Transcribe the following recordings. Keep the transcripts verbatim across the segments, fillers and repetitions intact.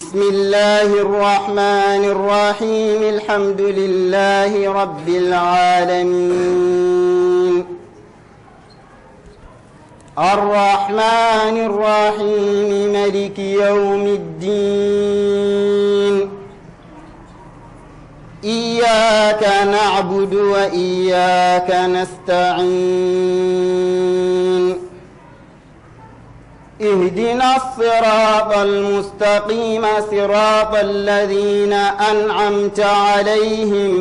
بسم الله الرحمن الرحيم. الحمد لله رب العالمين. الرحمن الرحيم. ملك يوم الدين. إياك نعبد وإياك نستعين. اهدنا الصراط المستقيم، صراط الذين أنعمت عليهم،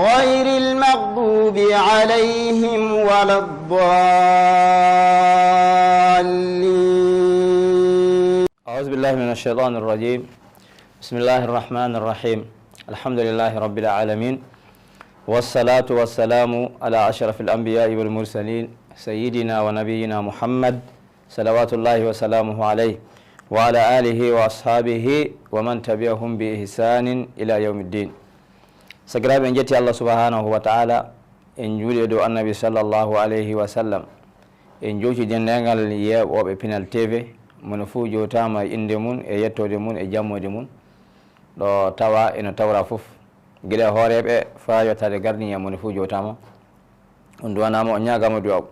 غير المغضوب عليهم ولا الضالين. أعوذ بالله من الشيطان الرجيم. بسم الله الرحمن الرحيم. الحمد لله رب العالمين. والصلاة والسلام على أشرف الأنبياء والمرسلين، سيدنا ونبينا محمد، صلوات الله وسلامه عليه، وعلى آله وأصحابه ومن تبعهم بإحسان إلى يوم الدين. Sakiraaɓe, en njetti Allah subhanahu wa ta'ala, en njuuli e dow Annabi sallallahu alayhi wa sallam, en jowti denndaangal yeeɓooɓe Pinal T V, moni fuu jowtaama e innde mum, e yettoode mum, e jammoode mum, ɗo tawa eno tawra fof, gila e hooreeɓe faa yottaade gardien, moni fuu jowtaama. On duwanaama, on ñaagaama duwaaw.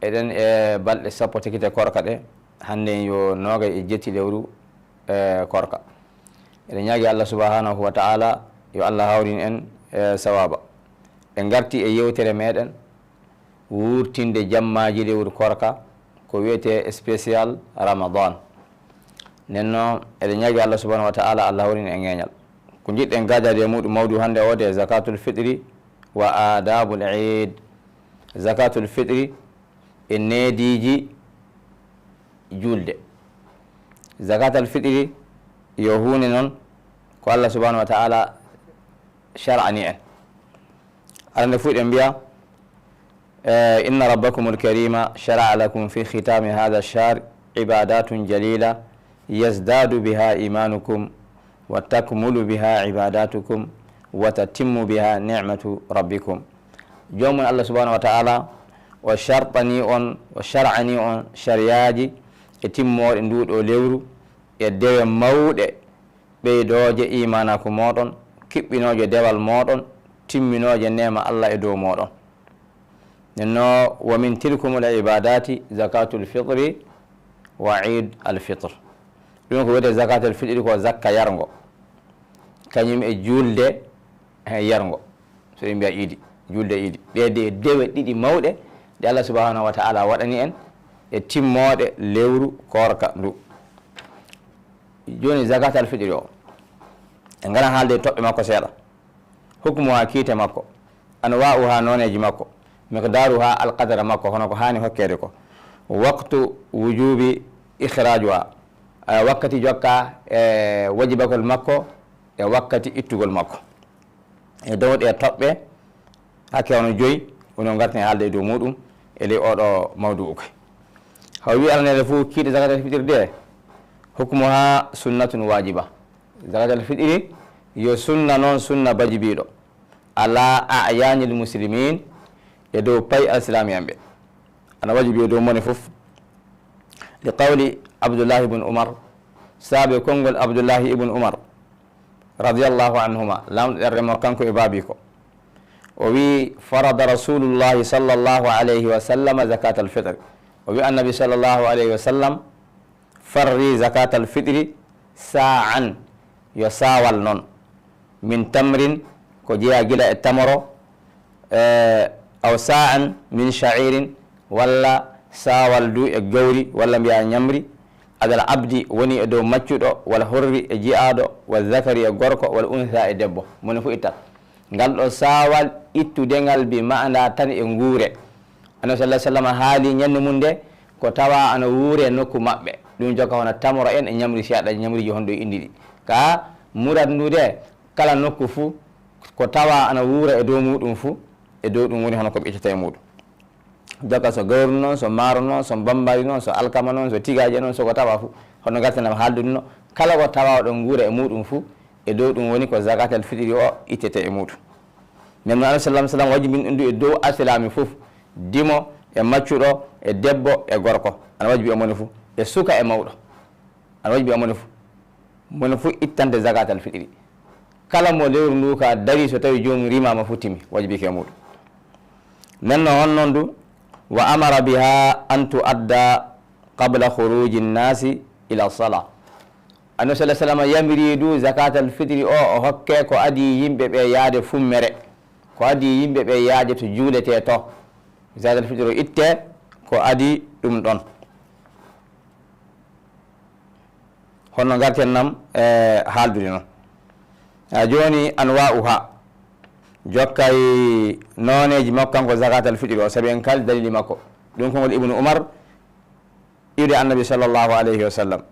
Eɗen e balɗe sappo tekkite koorka ɗe, hannde yo noogay e jetti lewru, e, koorka. Eɗen ñaagi Allah subhanahu wa ta'ala yo Allah hawrin en, e, sawaaba. En ngarti e yewtere meɗen wuurtinde jammaaji lewru koorka, ko wiyetee spécial Ramadan. Nden noon, eɗen ñaagi Allah subhanahu wa ta'ala, Allah hawrin en ŋeeñal. Ko njiɗɗen gaajaade e muɗum mawdu hannde o de zakatul fitri wa adabul eid. Zakatul fitri e neediiji juulde. Zakatul fitri yo huunde noon ko Allah subhanahu wa ta'ala shar'ani en. Arande fuu eɗen mbiya, eh, inna rabbakumul karima shara'a lakum fi khitami hadha ash-shahr ibadatun jalila yazdadu biha imanukum wa takmulu biha ibadatukum wa tatimmu biha ni'matu rabbikum. Joomum Allah subhanahu wa ta'ala o shartani on, o shar'ani on shariyaaji e timmooɗe nduuɗo lewru e dewe mawɗe ɓeydooje iimaanaaku mooɗon, kiɓɓinooje dewal mooɗon, timminooje neema Allah e dow mooɗon. Nenno, wa min tilkumul ibadati zakatul fitri wa eid al fitr. Ɗum ko wiyetee zakatul fitri ko zakka yarngo, kañum e juulde he yarngo, so en mbiya iidi, juulde iidi. Ɗee de dewe ɗiɗi mawɗe ɗe Allah subhanahu wa ta'ala waɗani en e timmooɗe lewru koorka ndu. Jooni, zakatal fitri o, en ngara haalde e toɓɓe makko seeɗa. Hukmu haa kiite makko, anwa'u haa nooneeji makko, miqdaaru haa alqadara makko, hono ko haani hokkeede ko. Waqtu wujubi ikhrajuha, eh, wakkati jokka e wajibagol makko e wakkati ittugol makko. E dow ɗe toɓɓe, hakke hono joyi, woni o ngarten haalde e dow muɗum e ley oɗo mawdu'u kay. Haw wi aranere fof kiiɗe zakatal fitiri ɗe, hukmuha sunnatun wajiba. Zakatal fitiri yo sunna noon, sunna bajibiiɗo. Ala a'yanil muslimin, e dow payi alsilaamiyanɓe. Ana wajibi e dow mone fof. Li qawli Abdullahi ibn Umar, saabe konngol Abdullahi ibn Umar, radiyallahu anhuma, Laamɗo ɗerre mo kanko e baabiiko. O wi, farada Rasulullahi sallallahu alayhi wa sallam zakatal fitr. O wi, Annabi sallallahu alayhi wa sallam farri zakatal fitri sa'an, yo saawal noon, min tamrin, ko jeyaa gila e tamoro, eh, aw sa'an min sha'irin, walla saawal du e gawri, walla mbiyaa ñamri, alal abdi, woni e dow maccuɗo, wal hurri, e jiyaaɗo, wal zakari, e gorko, wal unsa, e debbo. Mone fof ittat. Ngal ɗo saawal ittude ngal bi maanaa tan e nguure. Annabi sallallahu alaihi wasallam haali ñande mum nde ko tawa ana wuure nokku maɓɓe. Ɗum jokka hono tamoro en e ñamri seeɗa, ñamriji honɗo indi ɗi. Ka murat ndu de, kala nokku fu ko tawa ana wuura e dow muɗum fu, e dow ɗum woni hono ko ɓe ittata e muɗum. Jokka so gawri noon, so maaro noon, so bambari noon, so alkama noon, so tigaaje noon, so ko tawa fu, hono ngartanam haaldude no, kala ko tawa ɗon nguura e muɗum fu, e dow ɗum woni ko zakatal fitiri o ittete e muɗum. Nden noon, Annabi sallallahu alaihi wasallam wajibini ɗum e dow alsilaami fof, dimo e maccuɗo e debbo e gorko. Ana wajibi e mone fof, e suka e mawɗo. Ana wajibi e mone fof. Mone fof ittante zakatal fitiri. Kala mo lewru ndu ka dari, so tawi joomum rimaama fof timi, wajibike e muuɗum. Nden no on noon du, wa amara biha an tuadda qabla khuruji nnasi ila sala. Annabi sallallahu alaihi wasallam yamiri du zakatal fitiri o, o hokke ko adi yimɓe ɓe yaade fummere, ko adi yimɓe ɓe yaade to juuletee to. Zakatal fitiri o itte ko adi ɗum ɗon. Hono ngarten nam, e, haaldude noon. A jooni, anwa'uha. Jokkay nooneeji makko kanko zakatal fitiri o, sabi en kaali dalili makko. Ɗum ko ngol Ibnu Umar, iwde Annabi sallallahu alayhi wa sallam.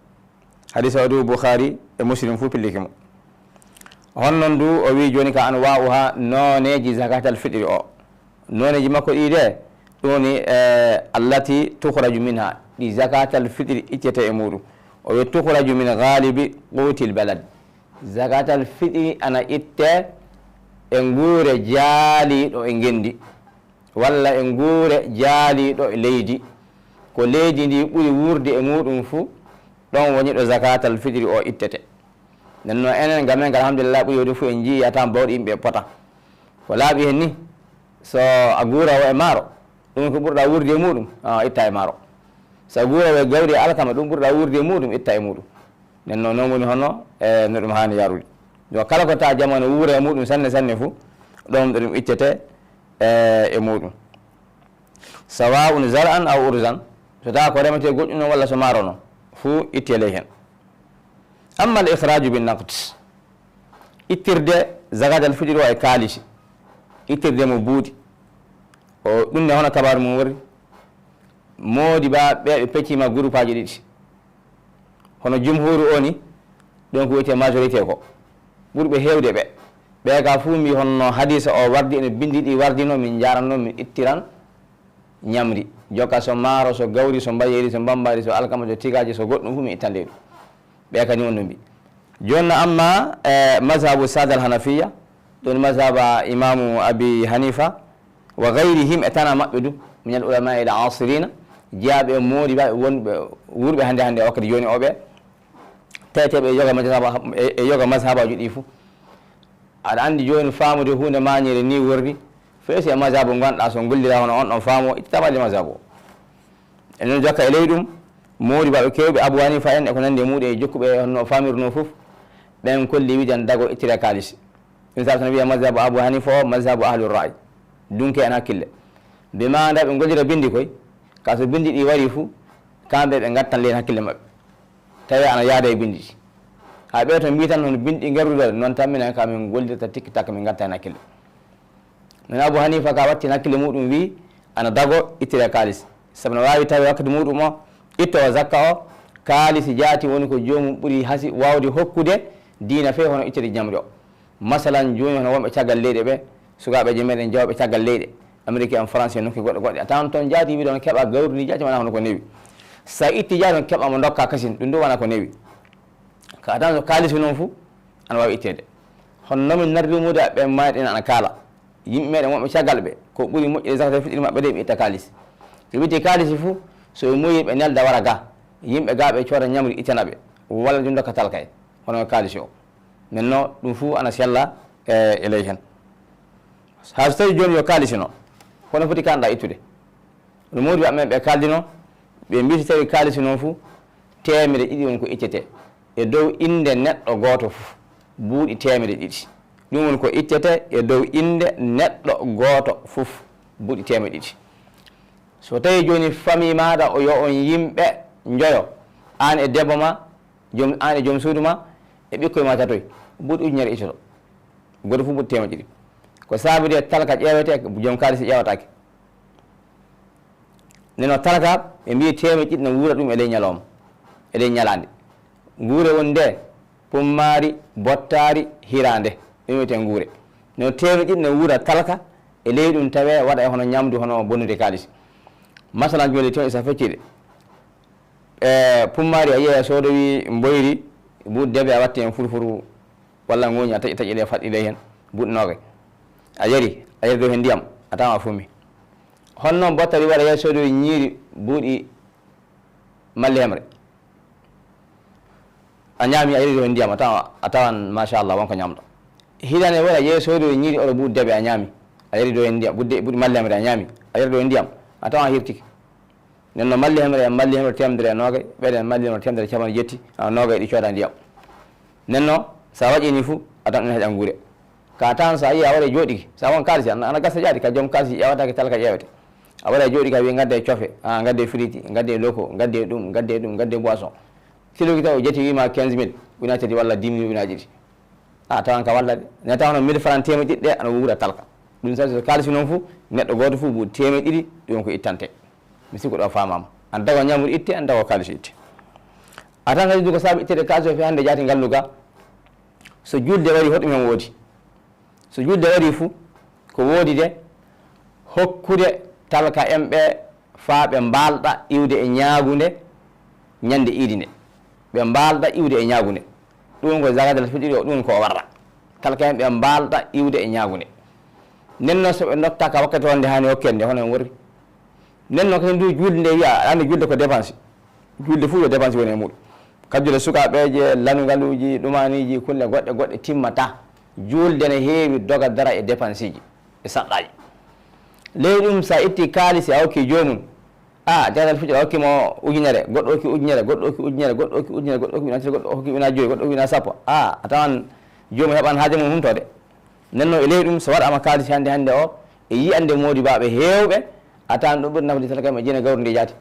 Hadisa o du Bukhari e Muslim fuu pilliki mo. Honnon du o wi jooni ka anwa'uha, nooneeji zakatal fitiri o. Nooneeji makko ɗi de, ɗum woni, eh, allati tukhraju minha, ɗi zakatal fitiri ittete e muuɗum. O wi tukhraju min ghalibi qutil balad. Zakatal fitiri ana itte e nguure jaaliiɗo e ngenndi, walla e nguure jaaliiɗo e leydi. Ko leydi ndi ɓuri wuurde e muuɗum fuu, ɗon woni ɗo zakatal fitiri o ittete. Nden noon enen, gam men, alhamdulillah, ɓuri woni fof en njii yata bawɗe yimɓe pota. Ko laaɓi heen ni, so a guura o e maaro, ɗum ko ɓurɗa wuurde e muuɗum, a itta e maaro. So a guura o e gawri e alkama, ɗum ɓurɗa wuurde e muuɗum, itta e muuɗum. Nden noon, noon woni hono, e, no ɗum haani yarude. Donc, kala ko tawa jamaanu wuura e muuɗum sanne sanne fof, ɗoon ɗo ɗum ittete, e, e muuɗum. Sawa'un zar'an aw urzan, so tawa ko remetee goɗɗum noon walla so maaro noon, fof itte ley heen. Amma al ikhraju bin naqd, ittirde zakat al fitri o e kaalisi, ittirde mo buuɗi, o ɗum ne hono kabaaru mum wori, moodi ba ɓe ɓe peccima groupe aji ɗiɗi. Hono jumhuru o ni, ɗon ko wiyetee majorité ko, ɓurɓe heewde ɓe, ɓe ka fuu mbi honno hadisa o wardi, ene bindi ɗi wardino, min njaranno, min ittiran ñamri. Joka so maaro, so gawri, so mbayeeri, so mbambaari, so alkama, so tigaaji, so goɗɗum fuu min ittande ɗum. Ɓe kadi on no mbi. Jooni amma, e mazhabu Sada al Hanafiya, ɗon mazhaba Imamu Abi Hanifa, wa gayrihim, e tana maɓɓe du, min al ulama il asirina, jeyaaɓe e moodi ba wonɓe wuurɓe hannde hannde e wakkati jooni o ɓe, taweteeɓe e yoga mazhaba, e, e yoga mazhabaji ɗi fuu. Aɗa anndi jooni faamude huunde mañere ni worri, feesi e mazhabu ngonɗa, so gollira hono on ɗon faamu o, ittitama e mazhabu o. E noon jokka e ley ɗum, moodi baɓe kewɓe Abu Hanifa en e ko nanndi e muuɗum e jokkuɓe e honno o faamirno fof, ɓen kolli wiide dago ittira kaalis. Ɗum sabu so no wiya mazhabu Abu Hanifa o, mazhabu ahlu ra'y. Dunke en hakkille. Bi maana ɓe gollira bindi koy, ka so bindi ɗi wari fuu, kamɓe ɓe ngattan ley hakkille maɓɓe. Tawi ana yaada e bindi ɗi. Hay ɓe to mbi tan hono bindi ɗi ngarruɗo, noon tan minen ka min gollirta tikki takka min ngatta heen hakkille. Noon Abu Hanifa ka watti heen hakkille muuɗum wi ana dago ittira kaalis. Sabu no waawi tawi wakkati muuɗum o, itto o zakka o, kaalisi jaati woni ko joomum ɓuri hasi waawde hokkude diina fee hono ittude ñamri o. Masalan, jooni hono wonɓe caggal leyɗe ɓe, sukaaɓe je meɗen jawɓe caggal leyɗe, Amérique en, France en, nokki goɗɗe goɗɗe. A tawan toon jaati wiide on keɓa gawri ndi jaati wona hono ko newi. Sa itti jaati on keɓa mo ndokka kasin, ɗum ɗum wona ko newi. Ka a tawan so kaalisi noon fuu, ana waawi itteede. Hono nomin narri muda ɓe mayɗen ana kaala. Yimɓe meɗen wonɓe caggal ɓe, ko ɓuri moƴƴude zakatul fitiri maɓɓe de ɓe itta kaalisi. Ɓe itti kaalisi fuu, so ɓe muyi ɓe nelda wara ga. Yimɓe ga ɓe cooda ñamri ittana ɓe, walla ɗum ndokka talka en, hono kaalisi o. Nden no ɗum fuu ana sella e, e ley heen. Haa so tawi jooni yo kaalisi no, hono foti kanɗa ittude? No moodi maɓɓe ɓe kaaldino, ɓe mbii so tawi kaalisi noon fuu, teemedde ɗiɗi woni ko ittete e dow innde neɗɗo gooto fof, buuɗi teemedde ɗiɗi. Ɗum woni ko ittete e dow innde neɗɗo gooto fof, buuɗi teemedde ɗiɗi. So tawi jooni famii maaɗa o yo on yimɓe njoyo, aan e debbo ma, joom, aan e joom suudu ma, e ɓikkoy ma tatoy, buuɗi ujunere ittoto. Gooto fof buuɗi teemedde ɗiɗi. Ko saabi de talka ƴeewetee, joom kaalisi ƴeewataake. Nden no talka, ɓe mbii teemedde ɗiɗi na wuura ɗum e ley ñalawma, e ley ñalaande. Nguure woni nde, pummaari, bottaari, hiraande. Ɗum wiyetee nguure. No teemedde ɗiɗi na wuura talka, e ley ɗum tawee waɗa e hono ñamdu, hono bonnude kaalisi. Masalan, jooni teemedde sa feccii ɗe. E pummaari a yiyay a soodowi mboyri, buuɗi debe a watti heen furfuru, walla ngooñi a taƴi, taƴi ɗe faɗɗi ɗe heen, buuɗi noogay. A yari, a yari dow heen ndiyam, a tawa a fummi. Hono noon bottaari waɗa yah soodowi ñiiri buuɗi malli hemre. A ñaami, a yari dow e ndiyam, a tawa, a tawan, machallah, wonko ñamɗa. Hiɗane wara yeesoyde e ñiiri oɗo buuɗi deeɓe a ñaami. A yari dow e ndiyam, buuɗi, buuɗi malli hemre a ñaami. A yari dow e ndiyam, a tawa a hirtike. Nden no malli hemre, en malli hemre teemedere e noogay, ɓeɗen malli hemre teemedere e capanɗe jetti, a noogay ɗi cooda ndiyam. Nden no, sa waɗi ni fu, a tan ɗum heƴan guure. Ka tan sa yi a waɗi jooɗiki, sa won kaalisi, ana, ana gasa jaadi, ka joom kaalisi ƴeewata, ka talka ƴeewete. A waɗa jooɗi ka wiye ngadde cofe, a ngadde friti, ngadde loko, ngadde ɗum, ngadde ɗum, ngadde boisson. Kilo ki taw o jeti wima quinze mille, ujunaaji tati walla dix mille ujunaaji ɗiɗi. A tawan ka walla de. Ne tawa no mille francs teemeɗɗe ɗiɗi ɗe ana wuura talka. Ɗum sabi so kaalisi noon fu, neɗɗo gooto fu buuɗi teemeɗɗe ɗiɗi, ɗum ko ittante. Mi sikku ɗo faamaama. An dago ñamru itte, an dago kaalisi itte. A tan kadi du ko saabi ittede kaalisi o fi hannde jaati ngalluga. So julde wari hoɗum hen woodi. So julde wari fu, ko woodi de, hokkude talka en ɓe faa ɓe mbaalɗa iwde e ñaagunde ñande iidi nde. Ɓe mbaalɗa iwde e ñaagunde. Ɗum ko zakatul fitri o, ɗum ko o warra. Talka en ɓe mbaalɗa iwde e ñaagunde. Nden noon so ɓe ndotta ka wakkati wonde haani hokkede nde, hono en worri. Nden noon kadi ndu julde nde wiya, andi julde ko dépense. Julde fuu yo dépense woni e muɗum. Kajjule sukaaɓeeje, lanugaluuji, ɗumaaniiji, kulle goɗɗe, goɗɗe timmata. Julde ne heewi doga dara e dépenseji, e saɗɗaaji. Ley ɗum, sa itti kaalisi a hokki joomum, a, jagatal fitiri a hokki mo ujunere, goɗɗo hokki ujunere, goɗɗo hokki ujunere, goɗɗo hokki ujunere, goɗɗo hokki ujunere, goɗɗo hokki ujunere joyi, goɗɗo hokki ujunere sappo. A, a tawan joomum heɓan haaje mum humtode. Nden noon e ley ɗum, so waɗaama kaalisi hannde hannde o, e yiyannde moodibaaɓe heewɓe, a tawan ɗum ɓuri nafde talka en ɓe jeyi gawri ndi jaati.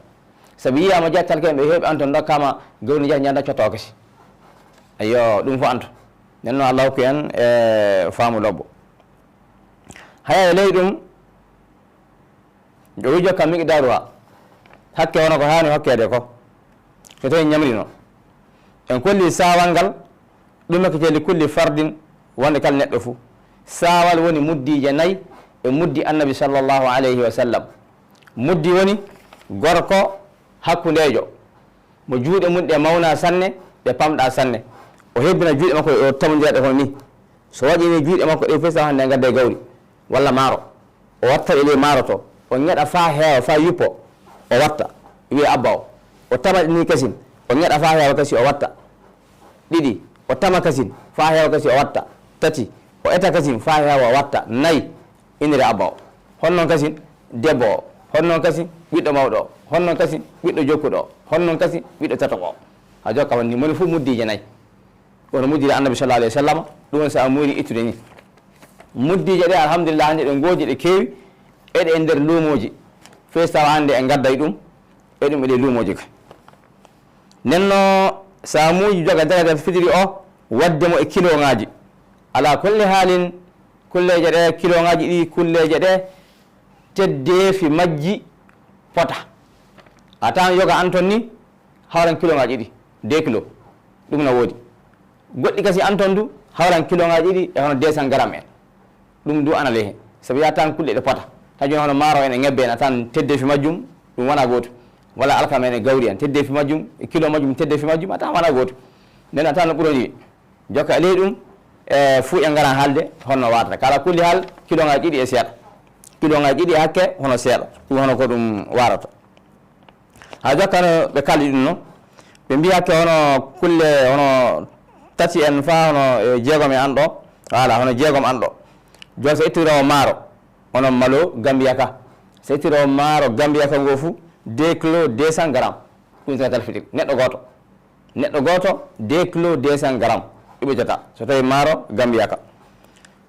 Sabi yiyaama jaati talka en ɓe heewɓe an toon ndokkaama gawri ndi jaati ñanda cotta o kasi. Ayyo, ɗum fof an toon. Nden noon Allah hokku en e faamu lobbo. Haya e ley ɗum, o wi jokka miqdaaru ha. Hakke hono ko haani hokkeede ko. So tawi ñamrino. En kolli saawal ngal, ɗum ko jeli kulli fardin wonde kala neɗɗo fuu. Saawal woni muddiije nayi e muddi Annabi sallallahu alayhi wa sallam. Muddi woni gorko hakkundeejo, mo juuɗe mum ɗe mawna sanne, ɗe pamɗa sanne. O hebbina juuɗe makko, o tamondira ɗe hono ni. So waɗi ni juuɗe makko ɗe fof, sawa hannde ngadde gawri walla maaro. O watta e ley maaro to. O ñeɗa faa heewa, faa yuppo. O watta. Wiye abba o. O tama ni kasin. O ñeɗa faa heewa kasi, o watta. Ɗiɗi. O tama kasin. Faa heewa kasi, o watta. Tati. O eta kasin. Faa heewa, o watta. Nayi. Innire abba o. Honnon kasin debbo o. Honnon kasin ɓiɗɗo mawɗo o. Honnon kasin ɓiɗɗo jokkuɗo o. Honnon kasin ɓiɗɗo tataɓo o. A jokka hon ni. Moni fof muddiije nayi. Kono muddiri Annabi sallallahu alayhi wa sallam, ɗum woni so a muuyri ittude ni. Muddiije ɗe, alhamdulillah, hannde ɗe ngoodi, ɗe keewi, eɗe e nder luumooji. Fey so tawa hannde en ngadday ɗum, e ɗum eɗe luumooji ka. Nden no, so a muuyi joga zakatul fitiri o, wadde mo e kiloŋaaji. Ala kulli haalin, kulleeje ɗe, kiloŋaaji ɗi, kulleeje ɗe, teddeefi majji pota. A tawan yoga an ton ni, hawran kiloŋaaji ɗiɗi, deux kilos. Ɗum na woodi. Goɗɗi kasi an ton du, hawran kiloŋaaji ɗiɗi e hono deux cents grammes en. Ɗum du ana ley heen. Sabu ya tan kulle ɗe pota. Tan jooni hono maaro en e ŋebbe en, a tan teddeefi majjum, ɗum wona gootum. Walla alkama en e gawri en, teddeefi majjum, e kilo majjum, teddeefi majjum, a tan wona gootum. Nden a tan no ɓuroni. Jokka e ley ɗum, e fuu en ngaran haalde honno warata. Kala kulli haal, kiloŋaaji ɗiɗi e seeɗa. Kiloŋaaji ɗiɗi e hakke hono seeɗa. Ɗum hono ko ɗum warata. Haa jokka no ɓe kaldi ɗum no. Ɓe mbiya hakke hono kulle, hono tati en faa hono, e, jeegom e an ɗo. Voilà, hono jeegom an ɗo. Jooni so ittiro maaro, hono malo Gambiya ka. So ittiro maaro Gambiya ka ngo fuu, deux kilos deux cents grammes. Ɗum zakatal fitiri. Neɗɗo gooto. Neɗɗo gooto, deux kilos deux cents grammes. Ɗum ɓe jota. So tawi maaro Gambiya ka.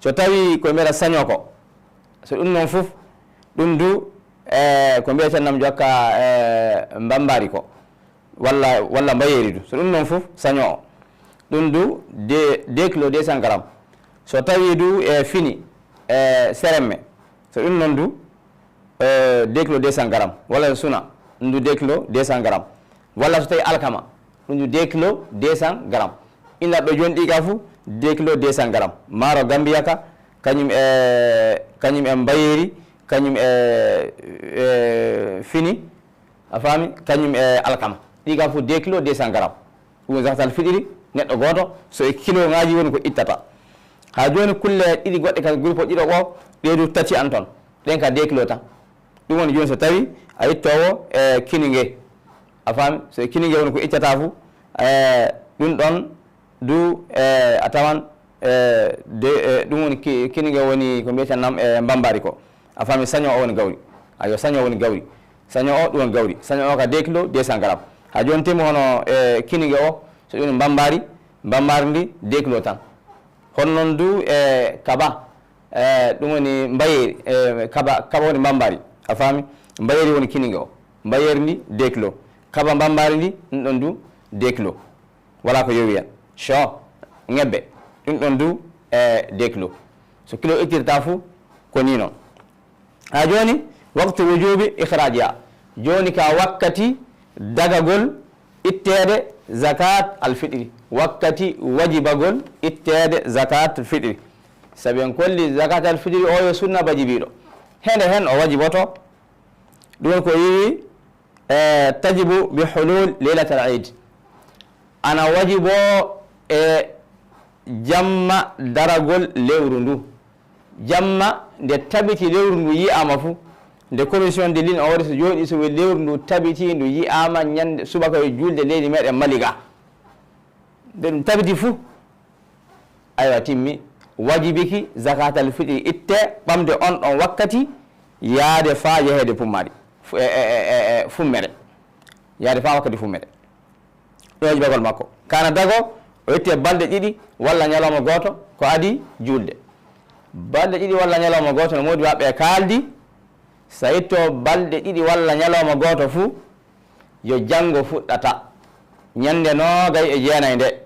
So tawi ko mbiyata saño ko. So ɗum noon fof, ɗum du, e, ko mbiyeten nam jokka, e, mbambaari ko. Walla, walla mbayeeri du. So ɗum noon fof, saño o. Ɗum du, deux, deux kilos deux cents grammes. So tawi du, e, fini, e, seremme. So ɗum noon du, e, deux kilos deux cents grammes. Walla suna, ɗum du deux kilos deux cents grammes. Walla so tawi alkama, ɗum du deux kilos deux cents grammes. Ina ɗo jooni ɗi ka fof, deux kilos deux cents grammes. Maaro Gambiya ka, kañum e, kañum e mbayeeri, kañum e, e fini, a faami, kañum e alkama. Ɗi ka fof deux kilos deux cents grammes. Ɗum woni zakatal fitiri, neɗɗo gooto, so e kiloŋaaji woni ko ittata. Haa jooni kulle ɗiɗi goɗɗe ka groupe ɗiɗo ɗo, ɗe du tati an ton. Ɗen ka deux kilos tan. Ɗum woni jooni so tawi a ittoowo e kininge. A faami? So e kininge woni ko ittata fu, e, ɗum ɗon Du, e, a tawan, e, de, e, ɗum woni ki-, kinige woni ko mbiyeten nam e mbambaari ko. A faami, saño o woni gawri. Ayo, saño o woni gawri. Saño o ɗum woni gawri. Saño o ka deux kilos deux cents grammes. Ha jooni temi hono, e, kinige o, so ɗum woni mbambaari, mbambaari ndi deux kilos tan. Hono noon du, e, kaba, e, ɗum woni mbayeeri, e, kaba, kaba woni mbambaari. A faami? Mbayeeri woni kinige o. Mbayeeri ndi deux kilos. Kaba mbambaari ndi, ɗum ɗon du deux kilos. Wala ko yowi hen. So, ŋebbe, ɗum ɗon du, e, deux kilos. So kilo ittirta fu, ko ni noon. Ha jooni, waqtu wujubi ikhraajiha. Jooni ka wakkati dagagol itteede zakat al fitri. Wakkati wajibagol itteede zakat al fitri. Sabi en kolli zakat al fitri o yo sunna wajibiiɗo. Hende hen o wajiboto. Ɗum ko wi'i, e, tajibu bi hulul laylatal eid. Ana wajibo e jamma daragol lewru ndu. Jamma nde tabiti lewru ndu yi'ama fu, nde commission de ligne o wari so jooɗi, so wi lewru ndu tabiti, ndu yi'ama ñande subaka e julde leydi meɗen Mali ga. Nde ɗum tabiti fu, aywa, timmi. Wajibiki zakatal fitri itte ɓamde on ɗon wakkati, yaade faa yeheede pummaari. Fu-, e, e, e, e, e, fummere. Yaade faa wakkati fummere. Ɗum wajibagol makko. Kana dago, o itte balɗe ɗiɗi walla ñalawma gooto ko adi julde. Balɗe ɗiɗi walla ñalawma gooto no moodi maɓɓe e kaaldi, so a itto balɗe ɗiɗi walla ñalawma gooto fu, yo janngo fuɗɗata. Ñande noogay e jeenay nde,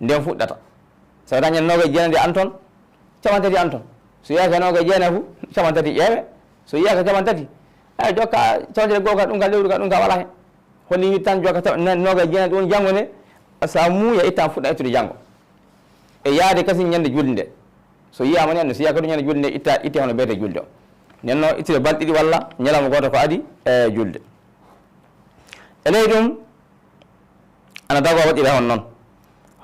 nden fuɗɗata. So wata ñande noogay e jeenay nde an ton, capanɗe tati an ton. So yaaka noogay e jeenay fu, capanɗe tati ƴeewe. So yaaka capanɗe tati, ay jokka capanɗe tati e goo ka, ɗum ka lewru ka, ɗum ka wala hen. Holli wiɗi tan jokka taw-, na-, noogay e jeenay ɗum woni janngo nde, so a muuya ittan fuɗɗa ittude janngo. E yaade kasin ñande julde nde. So yiyaama ni, anndu, so yiyaaka ɗum ñande julde nde, itta, itte hono beete julde o. Nden no ittude balɗe ɗiɗi walla ñalawma gooto ko adi e julde. E ley ɗum, ana dago waɗira hon noon.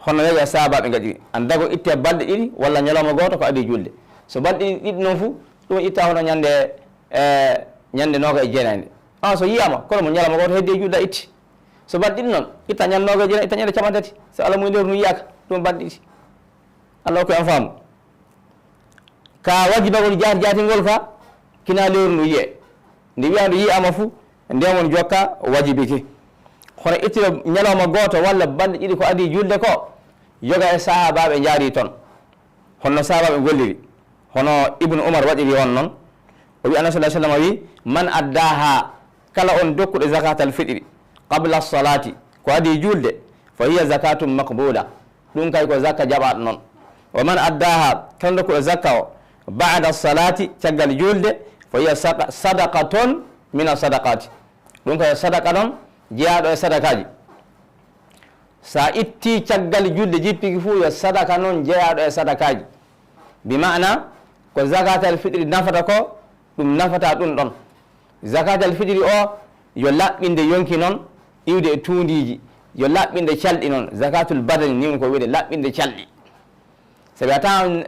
Hono weeja sahaabaaɓe ngaɗiri. Ana dago itte balɗe ɗiɗi walla ñalawma gooto ko adi julde. So balɗe ɗiɗi ɗum noon fu, ɗum itta hono ñande, e, ñande noogay e jeenay nde. An so yiyaama, kono mo ñalawma gooto heddi e julde a itti. So balɗe ɗiɗi noon, itta ñande noogay e jeenay, itta ñande capanɗe tati. So Alla muyi lewru ndu yiyaaka, ɗum balɗe ɗiɗi. Alla hokku en faamu. Ka wajibagol jaati jaatingol ka, kina lewru ndu yi'e. Nde wi'a ndu yi'ama fu, nden woni jokka wajibiki. Hono ittude ñalawma gooto walla balɗe ɗiɗi ko adi julde ko, yoga e sahaabaaɓe njaari ton. Honno sahaabaaɓe golliri? Hono Ibnu Umar waɗiri on noon. O wi Annabi sallallahu alaihi wasallam wi, "Man addaha, kala on dokkuɗo zakatal fitri, qabla salati, ko adi julde, fa hiya zakatun maqbula." Ɗum kay ko zakka jaɓaaɗo noon. "Wa man addaha, kala dokkuɗo zakka o, ba'da salati, caggal julde, fa hiya saqa-, sadaqatun min sadaqati." Ɗum kay sadaqa noon, jeyaaɗo e sadakaaji. Sa itti caggal julde jippiki fuu, yo sadaka noon jeyaaɗo e sadakaaji. Bi maana, ko zakatal fitri nafata ko, ɗum nafata ɗum ɗon. Zakatal fitri o, yo laɓɓinde yonki noon, iwde e tuundiiji. Yo laɓɓinde calɗi noon. Zakatul badani, ni woni ko wiyde laɓɓinde calɗi. Sabi a tawan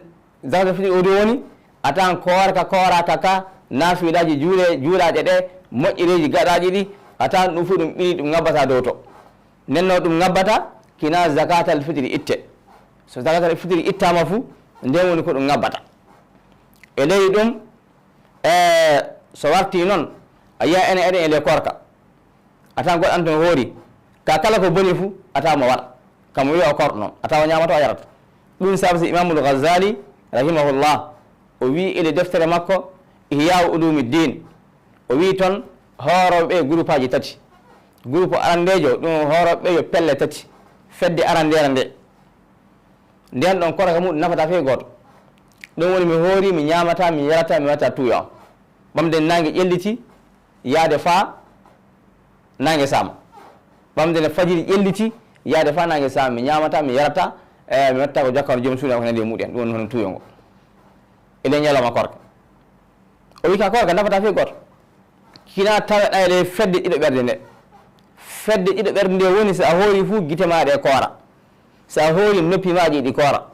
zakatul fitri o du woni, a tawan koorka, kooraka ka, naafilaaji juule-, juulaaɗe ɗe, moƴƴereeji gaɗaaɗi ɗi, a tawan ɗum fof ɗum ɓiɗi, ɗum ŋabbata dow to. Nden no ɗum ŋabbata, kina zakatal fitri itte. So zakatal fitri ittaama fu, nden woni ko ɗum ŋabbata. E ley ɗum, e, so warti noon, a yiya enen eɗen e ley koorka. A tawan goɗɗo an ton hoori. Ka kala ko boni fu, a tawan mo waɗa. Kam o wiya o korɗo noon. A tawan o ñaamata, o yarata. Ɗum sabu si Imamul Ghazali, rahimahullah, o wi ele deftere makko, Ihya Ulumiddin, o wi ton hoorooɓe ɓe groupeaji tati. Groupe arandeejo, ɗum hoorooɓe ɓe yo pelle tati. Fedde arandeere nde. Nden ɗon korka muɗum nafata fey gooto. Ɗum woni mi hoori, mi ñaamata, mi yarata, mi watta tuuya. Ɓamde naange ƴelliti, yaade faa naange saama. Ɓamde ne fajiri ƴelliti, yaade faa naange saama, mi ñaamata, mi yarata, e mi watta ko jokka joom suudu am ko nandi e muɗum en. Ɗum woni hono tuuyo ngo. E ley ñalawma korka. O wi ka koorka nafata fey gooto. Kina taweɗa e ley fedde ɗiɗo ɓernde nde. Fedde ɗiɗo ɓernde nde woni so a hoori fuu gite maaɗa e koora. So a hoori noppi maaɗa ɗi koora.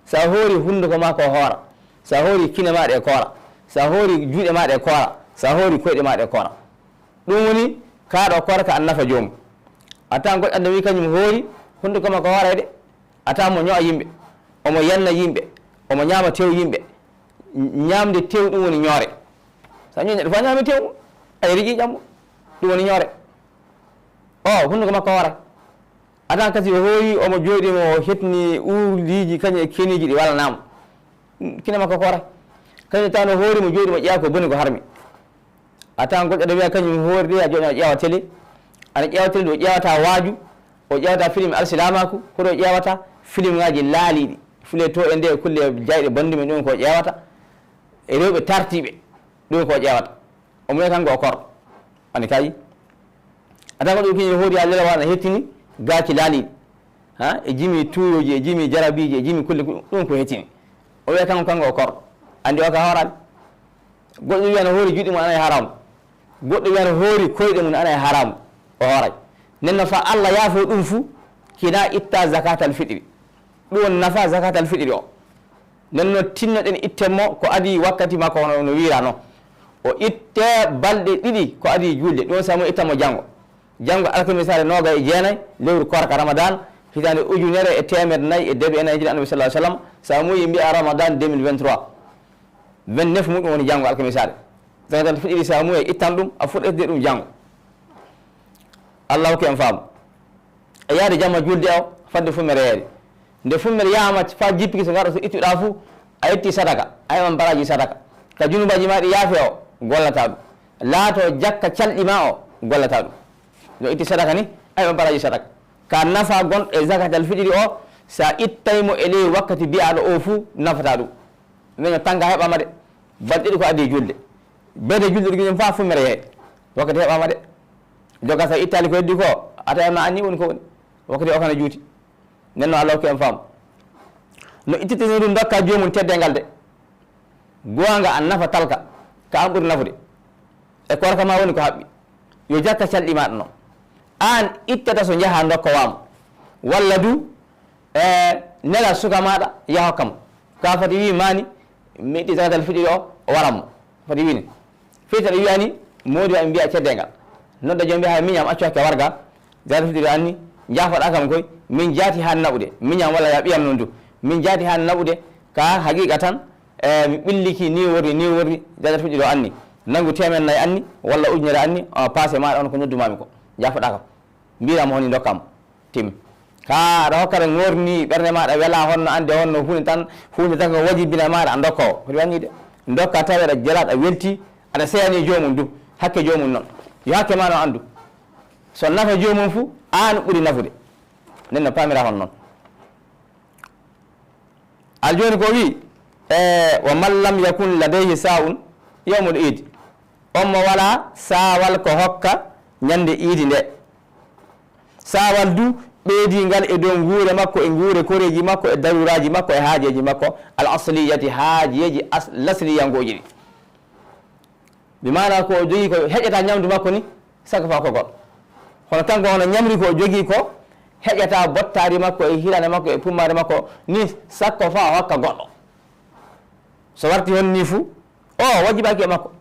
So a hoori hunnduko maa ko hoora. So a hoori kine maaɗa e koora. So a hoori juuɗe maaɗa e koora. So a hoori koyɗe maaɗa e koora. Ɗum woni kaa ɗo koorka an nafa joomum. A tawan goɗɗo adda wi kañum hoori hunnduko maa ko hoora de. A tawan mo ño'a yimɓe, omo yenna yimɓe, omo ñaama tew yimɓe. Ñaamde tew ɗum woni ñoore. So a ño'i neɗɗo fof a ñaami tew mum, a yari ƴiiƴam mum, ɗum woni ñoore. O, hunnduko makko hooray. A tawan kasi o hoori, omo jooɗii, mo hetni uurdiiji kañum e keniiji ɗi walanaa mo. Kine makko ko hooray. Kañum tawan o hoori, mo jooɗii, mo ƴeewa ko boni ko harmi. A tawan goɗɗo ene wiya kañum hoori de, a jooɗii a ƴeewa télé. Ana ƴeewa télé ɗo ƴeewata waaju, o ƴeewata film alsilaamaaku, ko ɗo ƴeewata film ŋaaji laaliiɗi. Fule to e nde kulle jayɗe banndumi ɗum ko ƴeewata. E rewɓe tartiiɓe ɗum ko ƴeewata. Omo wiya kanko o koor. Ani kay. A tawan goɗɗo kiñi hoori haa lelawa ana hettini gaaki laaliiɗi. Ha? E jimi tuuyooji, e jimi jarabiiji, e jimi kulle, ɗum ko hettini. O wiya kanko, kanko o koor. Anndi o ka hooraani. Goɗɗo wiya no hoori juuɗe mum ana e haraam. Goɗɗo wiya no hoori koyɗe mum ana e haraam. O hooray. Nden no fa Allah yaafo ɗum fuu, kina itta zakatal fitri. Ɗum woni nafa zakatal fitri o. Nden no tinnoɗen itte mo ko adii wakkati makko hono no wiira no. O itte balɗe ɗiɗi ko adii juulde. Ɗum samu itta mo janngo. Janngo alkamisaare nooga e jeenayi lewru koorka Ramadan, hitaande ujunere e teemedde nayi e deeɓi e nayi hijira Annabi sallallahu alaihi wasallam, samuyi mbiya Ramadan deux mille vingt-trois. Vingt-neuf muɗum woni janngo alkamisaare. Zakatal fitiri samuyi e ittan ɗum, a fuɗɗete ɗum janngo. Allah hokki en faamu. E yaade jamma julde o, fadde fummere yeere. Nde fummere yahama faa jippiki so ngarɗo so ittuɗaa fuu, a itti sadaka, a heɓan baraaji sadaka. Ka junuubaaji maa ɗi yaafe o, gollata ɗum. Laato jakka calɗi maa o, gollata ɗum. No itti sadaka ni, a heɓan baraaji sadaka. Ka nafa gonɗo e zakatal fitiri o, sa ittay mo e ley wakkati biyaaɗo o fuu, nafata ɗum. Weño tanga heɓama de. Balɗe ɗiɗi ko adii julde. Beede julde ɗi giñum faa fummere yehe. Wakkati heɓama de. Joga sa ittali ko heddi ko, a tawi ma anni woni ko woni. Wakkati o kana juuti. Nden no Allah hokki en faamu. No ittitini ɗum dokka joomum teddeengal de. Goonga an nafa talka, ka an ɓuri nafude. E koorka ma woni ko haɓɓi. Yo jakka calɗi ma ɗo. An ittata so njaha ndokkowa mo. Walla du, e, nela suka maɗa yaha hokka mo. Ka fati wi mani, mi itti zakatal fitiri o, o waran mo. Fati wini. Firti aɗa wiya ni, moodi wa mbiya cedde ngal. Nodda joom mbiya hay miñam accu hakke warga. Zakatul fitiri anni, jaafoɗa kam koy, min jaati haa naɓude. Miñam walla ya ɓiyam noon du. Min jaati haa naɓude, ka haqiqa tan, e, mi ɓilliki ni worri, ni worri, zakatul fitiri o anni. Nangu teemen nayi anni, walla ujunere anni, o paase maɗa on ko noddumami ko. Jaafoɗa kam. Mbira mo honi dokkam. Tim. Ka aɗa hokkata ngorni ɓernde maɗa wela honno ande honno hunde tan, hunde tan ko wajibina maɗa a dokko. Ko wani de. Dokka tawi aɗa jela, aɗa welti, aɗa seyani joomum du. Hakke joomum noon. Yo hakke ma no andu. So nafa joomum fu, an ɓuri nafude. Nden no pamira hon noon. Al jooni ko wi, e, wa man lam yakun ladayhi sa'un yawmul idi. On mo wala saawal ko hokka ñande iidi nde. Saawal du ɓeydingal e dow nguure makko, e nguure koreeji makko, e daruraaji makko, e haajeeji makko, al asliyati, haajeeji as-, lasliyankooji ɗi. Bi maana ko o jogii ko heƴata ñamdu makko ni, sakko fa ko goɗɗo. Kono kanko hono ñamri ko o jogii ko heƴata bottaari makko, e hiraande makko, e pummaare makko ni, sakko fa o hokka goɗɗo. So warti hon ni fu, o wajibaaki e makko.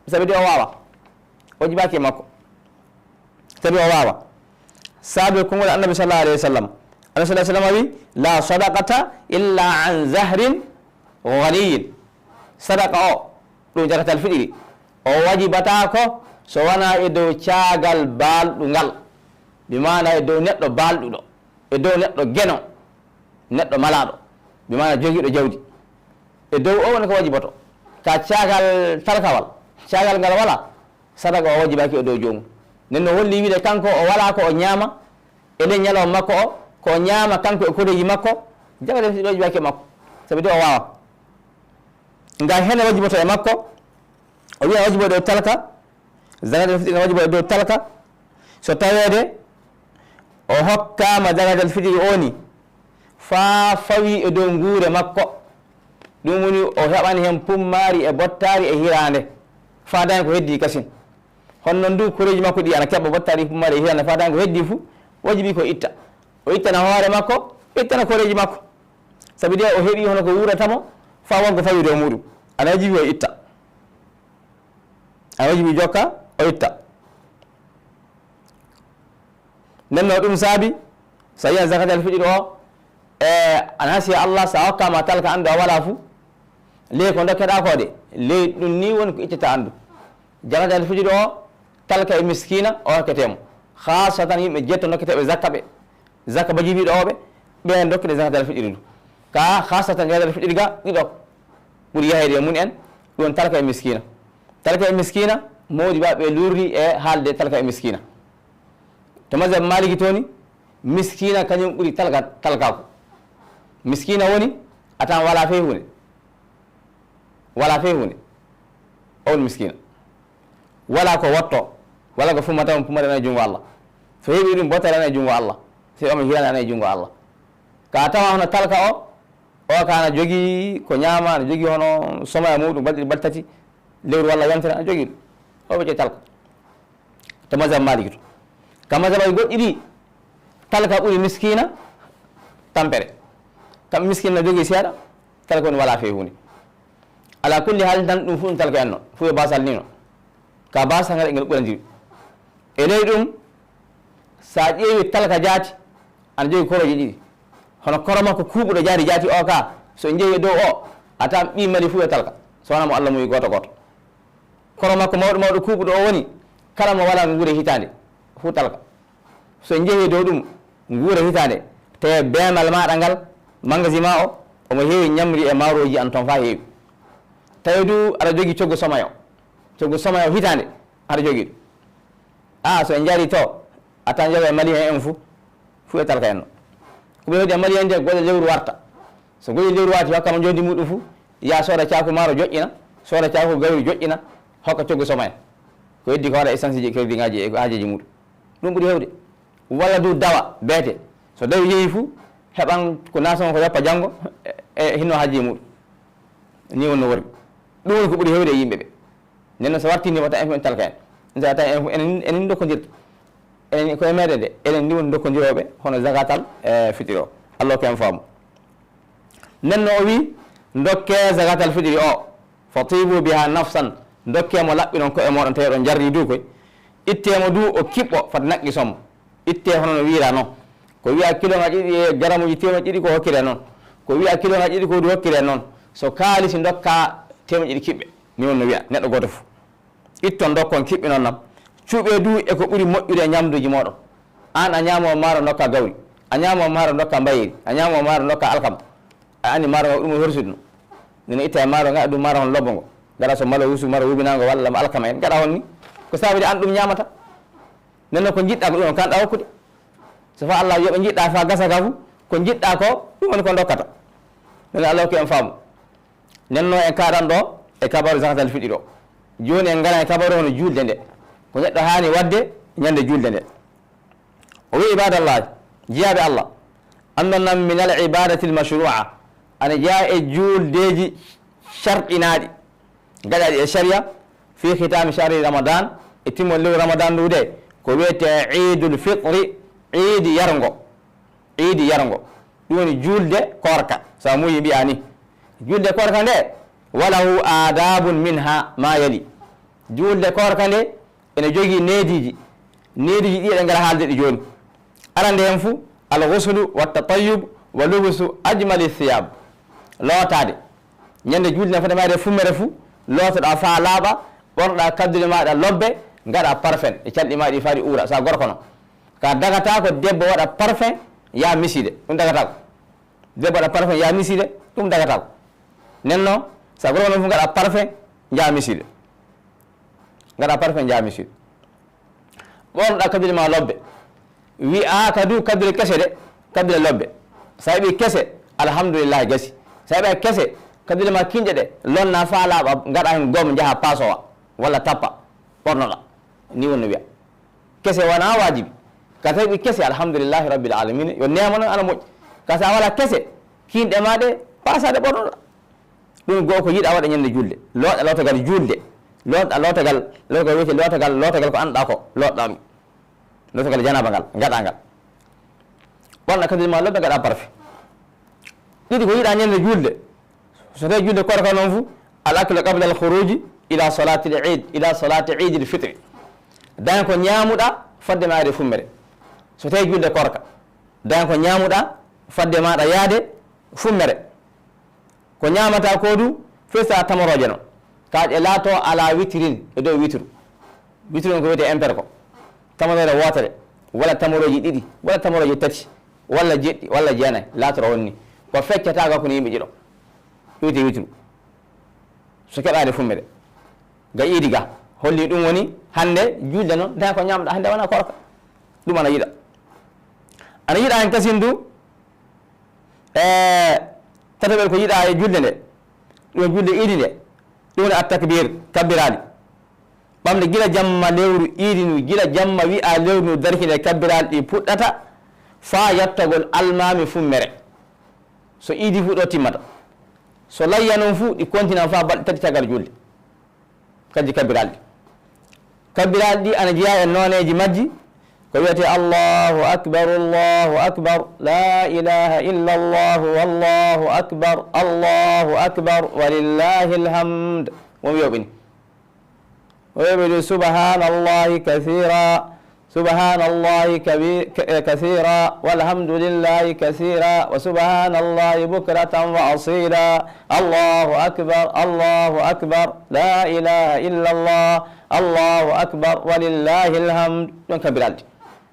Sabi de o waawa. Wajibaaki e makko. Sabi o waawa. Sabi konngol Annabi sallallahu alaihi wasallam. Annabi sallallahu alaihi wasallam wi, "La sadaqata illa an zahrin ghaniyin." Sadaqa o, ɗum zakatal fitiri, o wajibataako so wonaa e dow caagal baalɗungal. Bi maana e dow neɗɗo baalɗuɗo. E dow neɗɗo geno, neɗɗo malaaɗo, bi maana jogiiɗo jawdi. E dow o woni ko wajiboto. Ka caagal talkawal, caagal ngal wala, sadaqa o wajibaaki e dow joomum. Nden no holli wiide kanko o wala ko o ñaama, e nden ñalawma makko o, ko o ñaama kanko e koreeji makko, zakatal fitiri wajibaaki e makko. Sabi de o waawa. Nga hene wajiboto e makko, o wiya wajibo e dow talka, zakatal fitiri ne wajibo e dow talka. So taweede o hokkaama zakatal fitiri o ni, faa fawi e dow nguure makko, ɗum woni o heɓani heen pummaari e bottaari e hiraande, faadaani ko heddii kasin. Hono noon du, koreeji makko ɗi ana keɓa bottaari, pummaari e hiraande, faadaani ko heddii fu, wajibi ko itta. O ittana hoore makko, ittana koreeji makko. Sabi de o heɓi hono ko wuurata mo, faa wonko fawi dow muɗum. Ana wajibi o itta. Ana wajibi jokka, o itta. Nden no ɗum saabi, so a yiyan zakatal fitiri o, E, ana hasiya Allah, so a hokkaama talka, anndu a walaa fu, ley ko ndokkeɗaa ko de, ley ɗum ni woni ko ittata anndu. Zakatal fitiri o, talka e miskiina, o hokketee mo. Khaasatan yimɓe jeɗɗo ndokketeeɓe zakka ɓe, zakka bajibiiɗo o ɓe, ɓe ndokkete zakatal fitiri ndu. Ka khaasatan zakatal fitiri ga, ɗiɗo ɓuri yaheede e mum en, ɗum talka e miskiina. Talka e miskiina, mawɗi ɓe ɓe lurri e haalde talka e miskiina. To mazhab Maliki to ni, miskiina kañum ɓuri talka, talkaaku. Miskiina woni, a tawan walaa fey huunde. Walaa fey huunde. O woni miskiina. Walaa ko wotto, walaa ko fummata, fummata ana e junngo Allah. So heɓi ɗum, bottata ana e junngo Allah. So heɓaama hirande ana e junngo Allah. Ka tawa hono talka o, o ka ana jogii ko ñaama, ana jogii hono somaya muɗum, balɗe ɗiɗi, balɗe tati, lewru walla yontere, ana jogii ɗum. O wiyete talka. To mazhab Maliki to. Ka mazhab goɗɗi ɗi, talka ɓuri miskiina tampere. Kam miskiina na jogii seeɗa, talka woni walaa fey huunde. Ala kulli haal, tan ɗum fu ɗum talka en no, fu yo baasal ni no. Ka baasal ngal e ngel ɓurandiri. E ley ɗum, so a ƴeewi talka jaati, ana jogii korooji ɗiɗi. Hono koro makko kuuɓuɗo jaari jaati o ka, so en njehi e dow o, a tawan ɓii mali fu yo talka. So wonaa mo Allah muyi gooto gooto. Koro makko mawɗo mawɗo kuuɓuɗo o woni, kala mo walaa nguure hitaande, fu talka. So en njehi dow ɗum, nguure hitaande, tawi beemal maaɗa ngal, magasin ma o, omo heewi ñamri e maarooji an toon faa heewi. Tawi du aɗa jogii coggu somayo, coggu somayo hitaande, aɗa jogii ɗum. A, so en njaari to, a tawan joga e Malien en fu, fu e talka en no. Ko ɓe heɓi e Malien de, goɗɗo lewru warta. So goɗɗo lewru warti, hokka mo njondi muɗum fu, ya sooda caaku maaro joƴƴina, sooda caaku gawri joƴƴina, hokka coggu somayo. Ko heddi ko waɗa essence ji, crédit ngaji e haajeji muɗum. Ɗum ɓuri hewde. Walla du dawa, beete. So dawi yehi fu, heɓan ko nasan ko yoppa janngo, e, e hinno haaji muɗum. Ni wonno wori. Ɗum woni ko ɓuri hewde e yimɓe ɓe. Nden noon so warti ni wata en fof en talka en. Nde wata en fof enen, enen ndokkondirta. Enen ko e meɗen de, enen ni woni ndokkondirooɓe hono zakatal, e, fitiri o. Allah ko en faamu. Nden no o wi, ndokke zakatal fitiri o. Fa tibu biha nafsan, ndokke mo laɓɓinon ko'e mooɗon, tawi oɗon jarri du koy. Itte mo du o kiɓɓo, fat naqqi sommo. Itte hono no wiira noon. Ko wiya kilo ngaji ɗiɗi e garamuji teemeɗɗe ɗiɗi ko hokkire noon. Ko wiya kilo ngaji ɗiɗi ko du hokkire noon. So kaalisi ndokka teemeɗɗe ɗiɗi kiɓɓe. Ni wonno wiya neɗɗo gooto fof. Itton ndokkon kiɓɓinon nam. Cuɓe du e ko ɓuri moƴƴude e ñamduji mooɗon. An a ñaamo maaro ndokka gawri. A ñaamo maaro ndokka mbayeri. A ñaamo maaro ndokka alkama. A anndi maaro ngo ɗum o horsudno. Nde no itta e maaro nga, ɗum maaro on lobbo ngo. Gara so malo wusu, maro wubinango walla mo alkama en. Gara on ni. Ko sabi de an ɗum ñaamata. Nden noon ko njiɗɗa ko ɗum on kanɗa hokkude. So fa Allah yoɓe njiɗɗa fa gasa ka fu, ko njiɗɗa ko, ɗum woni ko dokkata. Nden Allah hokki en faamu. Nden noon en kaaɗan ɗo e kabaru zakatal fiɗiri o. Jooni en ngara e kabaru hono juulde nde. Ko neɗɗo haani waɗde ñande juulde nde. O wi, ibadallahi, jiyaaɓe Allah, anndon nan min al ibadatil mashru'a, ana jeyaa e juuldeeji sharɗinaaɗi, gaɗaaɗi e sharia, fi khitami shahri Ramadan, e timmol lewru Ramadan ndu de, ko wiyetee iidul fitri, iidi yarngo, iidi yarngo. Ɗum woni juulde koorka, so a muuyi mbiyaa ni. Juulde koorka nde, walahu adabun minha ma yali. Juulde koorka nde, ene jogii neediiji. Neediiji ɗi eɗen ngara haalde ɗi jooni. Arande heen fuu, al ghuslu wa tatayyub wa lubusu ajmali thiyab. Lootaade. Ñande juulde nden fota maayde fummere fuu, lootoɗaa faa laaɓa, ɓornoɗaa kaddule maaɗa lobbe, ngaɗaa parfum e calɗi maa ɗi faa ɗi uura, so a gorko noon. Ka dagataako debbo waɗa parfum, yaha misiide. Ɗum dagataako. Debbo waɗa parfum, yaha misiide, ɗum dagataako. Nden noon, so a gorko noon fuu ngaɗaa parfum, njaha misiide. Ngaɗaa parfum, njaha misiide. Ɓornoɗaa kaddule maa lobbe. Wi'aaka du kaddule kese de, kaddule lobbe. So a heɓii kese, alhamdulillahi, gasi. So a heɓaaki kese, kaddule maa kiinɗe ɗe, lonna faa laaɓa, ngaɗaa heen gom, njaha paasowa, walla tappa, ɓornoɗaa. Ni wonno wiya. Kese wonaa waajibi. Ka so a heɓii kese, alhamdulillahi rabbil alamina, yo neema noon ana moƴƴi. Ka so a walaa kese, kiinɗe maa ɗe, paasaa ɗe ɓornoɗaa. Ɗum goo ko yiɗaa waɗa ñande juulde. Looɗa lootagal juulde. Looɗa lootagal, lootagal wiyetee lootagal, lootagal ko anndaa ko, looɗa ɗum. Lootagal janaaba ngal, ngaɗaa ngal. Ɓorna kaddule maa lobbe, ngaɗaa parfum. Ɗiɗi ko yiɗaa ñande juulde. So tawii juulde koorka noon fu, al aklu qabla al khuruji ila salati al eid, ila salati eid al fitri. Daña ko ñaamuɗaa fodde maayde fummere. So tawii juulde koorka. Daña ko ñaamuɗaa, fadde maɗa yaade fummere. Ko ñaamata ko du, fesa tamorooje no. Ka ɗe laato ala witrin, e dow witru. Witru on ko wiyetee impair ko. Tamoroore wootere, walla tamorooje ɗiɗi, walla tamorooje tati, walla jeɗɗi, walla jeenay, laatoro on ni. Ko feccata ga ko no yimɓe ɗiɗo. Ɗum wiyetee witru. So keɓaade fummere. Ga iidi ga. Holli ɗum woni hannde juulde noon, ndaa ko ñaamɗa hannde wona koorka. Ɗum ana yiɗa. Ana yiɗa hen kasin du, e tataɓel ko yiɗa e julde nde. Ɗum julde iidi nde. Ɗum woni at takbir, kabbiraali. Ɓamde gila jamma lewru iidi ndu, gila jamma wi'a lewru ndu darki nde kabbiraali ɗi puɗɗata, faa yattagol almaami fummere. So iidi fu ɗo timmata. So layya noon fu, ɗi kontinan faa balɗe tati caggal julde. Kadi kabbiraaɗi ɗi. Kabbiraaɗi ɗi ana jeyaa e nooneeji majji. Ko wiyetee Allahu akbar, Allahu akbar, la ilaha illa Allah, wallahu akbar, Allahu akbar, walillahil hamd. Won wiyoɓe ni. Won wiyoɓe ni, subhanallahi kathira, subhanallahi kabi-, ka-, eh, kathira, walhamdulillahi kathira, wa subhanallahi bukratan wa asila. Allahu akbar, Allahu akbar, la ilaha illa Allah, Allahu akbar, walillahil hamd. Ɗon kabbiraaɗi ɗi.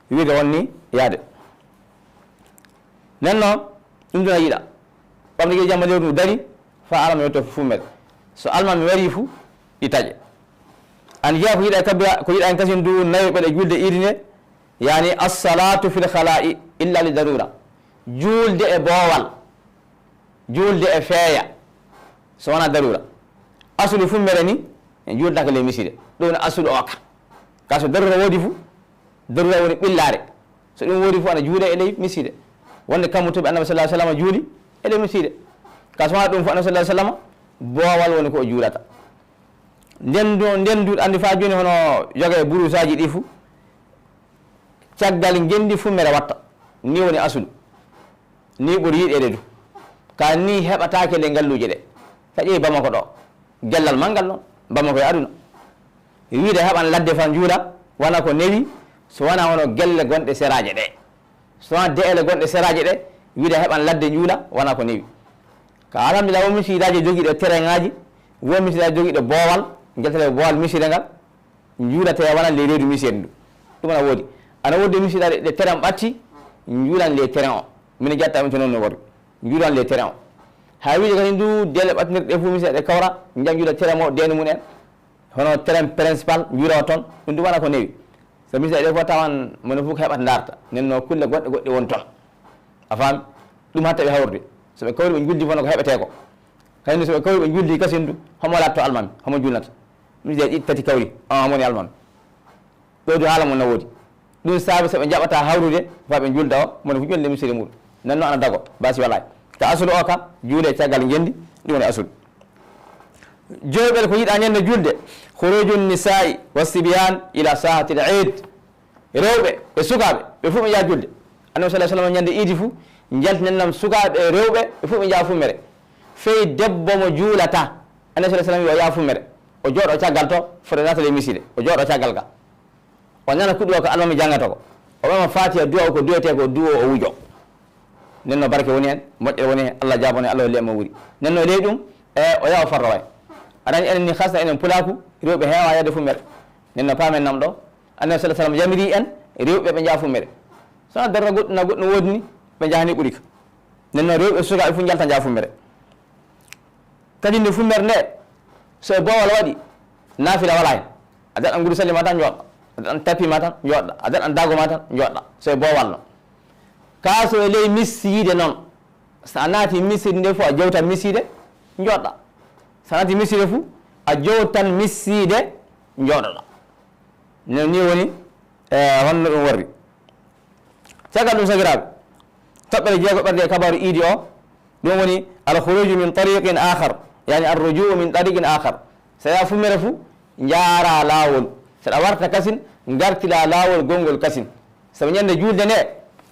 Wiide won ni yaade. Nden noon, ɗum ɗon a yiɗa. Ɓamde gila jamma lewru ndu dari, faa almaami yotto fummere. So almaami wari fu, ɗi taƴe. Ana jeyaa ko yiɗa e kabbira-, ko yiɗa en kasin du nayo ɓeɗe julde iidi nde, yaani, as-salatu fil khala'i illa li darura. Juulde e boowal. Juulde e feeya. So wonaa darura. Asulu fummere ni, en juuldaaka ley miside. Ɗum woni asulu o ka. Ka so darura woodi fu, darura woni ɓillaare. So ɗum woodi fu, ana juulee e ley miside. Wonde kammu to ɓe Annabi sallallahu alaihi wasallam juuli e ley miside. Ka so wonaa ɗum fu, Annabi sallallahu alaihi wasallam boowal woni ko o juulata. Nden du, nden du, andi faa jooni hono yoga e buruusaaji ɗi fu. Caggal ngenndi fummere watta. Ni woni asulu. Ni ɓuri yiɗeede du. Ka ni heɓataake le ngalluuje ɗe. Ka ƴeewi Bamako ɗo. Gellal manngal noon. Bamako e aduna. Wiide heɓan ladde fa njuula, wona ko newi, so wonaa hono gelle gonɗe seraaje ɗe. So wonaa de'ele gonɗe seraaje ɗe, wiide heɓan ladde njuula, wona ko newi. Ka alhamdulillah, won misiidaaji jogiiɗo terrainŋaaji, won misiidaaji jogiiɗo boowal, ngeltata e boowal misiide ngal, njuulatee wona ley reedu misiide ndu. Ɗum ana woodi. Ana woodi misiidaaji ɗe terrain ɓatti, njuulan ley terrain o. Min jatta min to noon no wori. Njuulan ley terrain o. Haa wiide kadi ndu dele ɓattinirɗe fof misiide ɗe kawra, njan njuula terrain mo deeni mum en. Hono terrain principal njuula o toon, ɗum ɗum wona ko newi. So misiide ɗe fof tawan mone fof ko heɓata ndaarta. Nden no kulle goɗɗe goɗɗe won toon. A faami? Ɗum hatta ɓe hawrude. So ɓe kawri ɓe njuldi fof no ko heɓetee ko. Kadi so ɓe kawri ɓe njuldi kasin du, homo laatto almaami, homo julnata. Misiide ɗiɗi tati kawri, on homo woni almaami. Ɗo du haala mum no woodi. Ɗum saabi so ɓe njaɓata hawrude, faa ɓe njulda o, mone fof ƴulde misiide muɗum. Nden no ana dago, basi walaa. Ka asulu o ka, juule caggal ngenndi, ɗum woni asulu. Joweeɓel ko yiɗaa ñande julde, khurujun nisa'i wa sibyan ila sahatil eid. Rewɓe e sukaaɓe, ɓe fof ɓe njaha julde. Annabi sallallahu alaihi wasallam ñande iidi fof, njaltinannam sukaaɓe e rewɓe, ɓe fof ɓe njaha fummere. Fey debbo mo juulata, Annabi sallallahu alaihi wasallam wi'i o yaha fummere. O jooɗo caggal to, foti naata ley misiide. O jooɗo caggal ga. O nana kuɗi o ko almaami janngata ko. O ɓama Faatiha, du'a o ko du'etee ko, du'o o wujo. Nden no barke woni hen, moƴƴere woni hen, Allah jaabone, Allah holli en mo wuri. Nden no ley ɗum, e o yaha o farra way. Aɗa anndi enen ni khassa enen pulaaku, rewɓe heewa yahde fummere. Nden no paamen nam ɗo, Annabi sallallahu alaihi wasallam yamiri en, rewɓe ɓe njaha fummere. So wonaa darra goɗɗum na goɗɗum woodi ni, ɓe njahani ɓuri ka. Nden no rewɓe sukaaɓe fof njalta njaha fummere. Kadi nde fummere nde, so e boowal waɗi, naafila walaa hen. A daɗan nguru salli ma tan njooɗa. A daɗan tapi ma tan njooɗa. A daɗan daago ma tan njooɗa. So e boowal no. Kaa so e ley misiide noon. So a naati misiide nde fof a jewtan misiide njooɗa. So a naati misiide fof a jewtan misiide njooɗoɗa. No ni woni, eh, honno ɗum warri. Caggal ɗum, sakiraaɓe, toɓɓere jeegoɓerde e kabaaru iidi o, ɗum woni al khuruju min tariqin akhar, yani ar rujuu min tariqin akhar. So a yaha fummere fu, njaara laawol. So aɗa warta kasin, ngartira laawol gongol kasin. Sabu ñande juulde nde,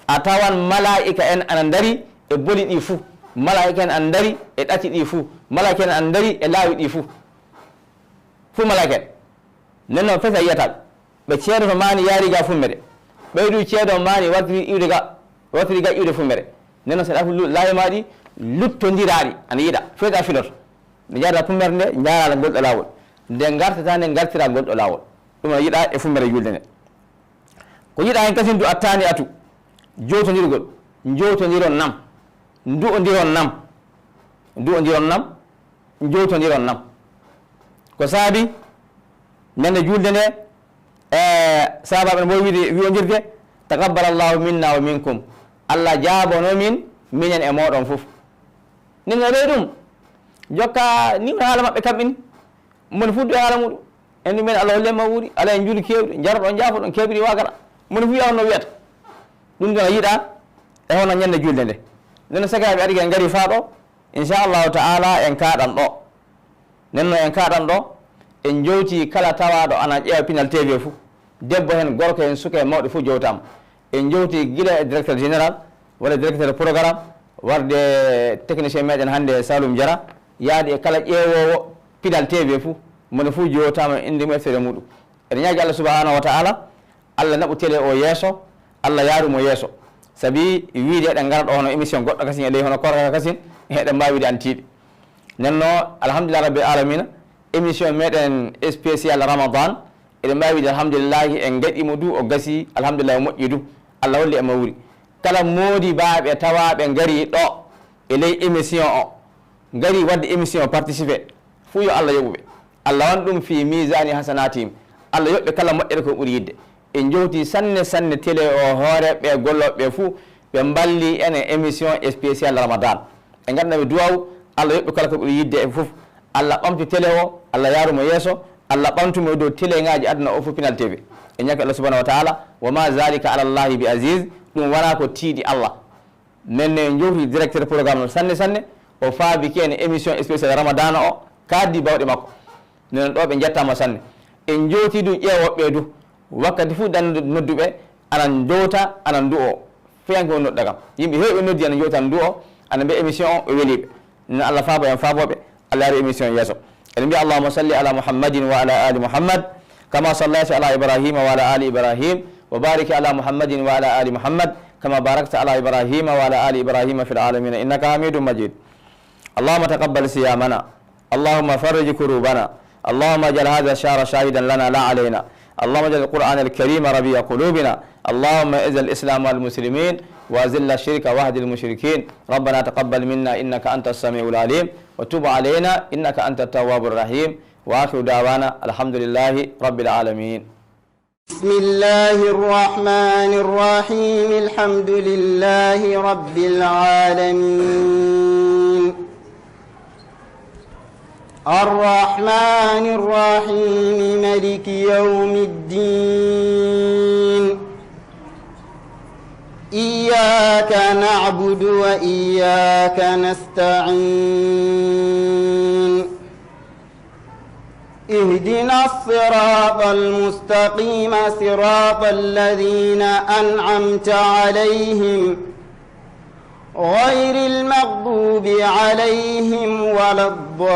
a tawan malaa'ika en ana ndari e boli ɗi fu. Malaa'ika en ana ndari e ɗati ɗi fu. Malaa'ika en ana ndari e laawi ɗi fu. Fu malaa'ika en. Nden noon fesa yiyata ɓe. Ɓe ceedoto maani yaari ga fummere. Ɓeydu ceedo maani wartiri iwde ga, wartiri ga iwde fummere. Nden noon, so ɗa fu-, laawi maa ɗi luttondiraaɗi, ana yiɗa, feyda filoto. Nde njaada fummere nde, njaaraɗa ngol ɗo laawol. Nde ngartata nde, ngartira ngol ɗo laawol. Ɗum ana yiɗa e fummere juulde nde. Ko yiɗa heen kasin du attaani atu, jowtondirgol, njowtondiron nam, ndu'ondiron nam, ndu'ondiron nam, njowtondiron nam. Ko saabi ñande juulde nde, e saabaaɓe no mboy wiide, wi'ondirde, "Taqabbal Allahu minna wa minkum." Allah jaabono min, minen e mooɗon fof. Nden no rewi ɗum, jokka ni no haala maɓɓe kamɓe ni. Moni fuddu e haala muɗum. En ɗum en Allah holle ma wuuri, ala en juuli keewɗi, njaroɗon, njaafoɗon, keewɗi wagara. Moni fu yaw no wiyata. Ɗum ɗon a yiɗa e hono ñande juulde nde. Nden no sakaaɓe ari en ngari faa ɗo, inchallahu taala en kaaɗan ɗo. Nden no en kaaɗan ɗo, en jowti kala tawaaɗo ana ƴeewa Pinal T V fu. Debbo heen, gorko heen, suka heen, mawɗo fof jowtaama. En jowti gila e directeur général, walla directeur programme, warde technicien meɗen hannde Saloum Diarra, yaade e kala ƴeewoowo Pinal T V fof, moni fof jowtaama innde mum e feere muɗum. Eɗen ñaagi Allah subhanahu wa taala, Allah naɓu télé o yeeso, Allah yaaru mo yeeso. Sabi wiide eɗen ngara ɗo hono émission goɗɗo kasin e ley hono koorka kasin, eɗen mbaawi wiide antiiɗe. Nden no, alhamdulillah rabbil alamina, émission meɗen spécial Ramadan, eɗen mbaawi wiide alhamdulillahi, en gaɗi mo du, o gasi, alhamdulillahi, o moƴƴi du, Allah holli e mawri. Kala moodibaaɓe tawaaɓe ngari ɗo e ley émission o, ngari waɗde émission participé, fuu yo Allah yoɓu ɓe. Allah wan ɗum fi misani hasanatihim. Allah yoɓ ɓe kala moƴƴere ko ɓuri yiɗde. En jowti sanne sanne télé o, hooreeɓe ɓe, gollooɓe ɓe fuu, ɓe mballi en e émission spécial Ramadan. En ngaɗana ɓe duwaw, Allah yoɓ ɓe kala ko ɓuri yiɗde e fof. Allah ɓamtu télé o, Allah yaaru mo yeeso, Allah ɓamtu mo e dow télé ŋaaji aduna o fof Pinal T V. En ñaaki Allah subhanahu wa taala, wa ma zalika ala Allahi bi aziz, ɗum wonaa ko tiiɗi Allah. Nden ne en jowti directeur programme no sanne sanne, o faabike en émission spécial Ramadana o, kaaddi bawɗe makko. Nden ɗo ɓe njettaama sanne. En jowti du ƴeewooɓe ɓe du, wakkati fof dan nodduɓe, ana jowta, ana ndu'o. Feyanke woni nodda kam. Yimɓe heewɓe noddi ana jowta ana ndu'o, ana mbiya émission o, o weli ɓe. Nden Allah faabo en faabooɓe, Allah yaaru émission yeeso. Eɗen mbiya, Allahumma salli ala Muhammadin wa ala ali Muhammad, kama sallayta ala Ibrahima wa ala ali Ibrahim, wa barik ala Muhammadin wa ala ali Muhammad, kama barakta ala Ibrahima wa ala ali Ibrahima fil alamina innaka hamidum majid. Allahumma taqabbal siyamana. Allahumma farrij kurubana. Allahumma ij'al hadha ash-shahra shahidan lana la alayna. Allahumma ij'al al-Qur'ana al-karima rabi'a qulubina. Allahumma izzil islam wal muslimin wa azilla ash-shirka wahdil mushrikin. Rabbana taqabbal minna innaka antas samiul alim wa tub alayna innaka antat tawwabur rahim. Wa akhiru da'wana alhamdulillahi rabbil alamin. بسم الله الرحمن الرحيم. الحمد لله رب العالمين. الرحمن الرحيم. ملك يوم الدين. إياك نعبد وإياك نستعين. اهدنا الصراط المستقيم، صراط الذين أنعمت عليهم، غير المغضوب عليهم ولا الضالين.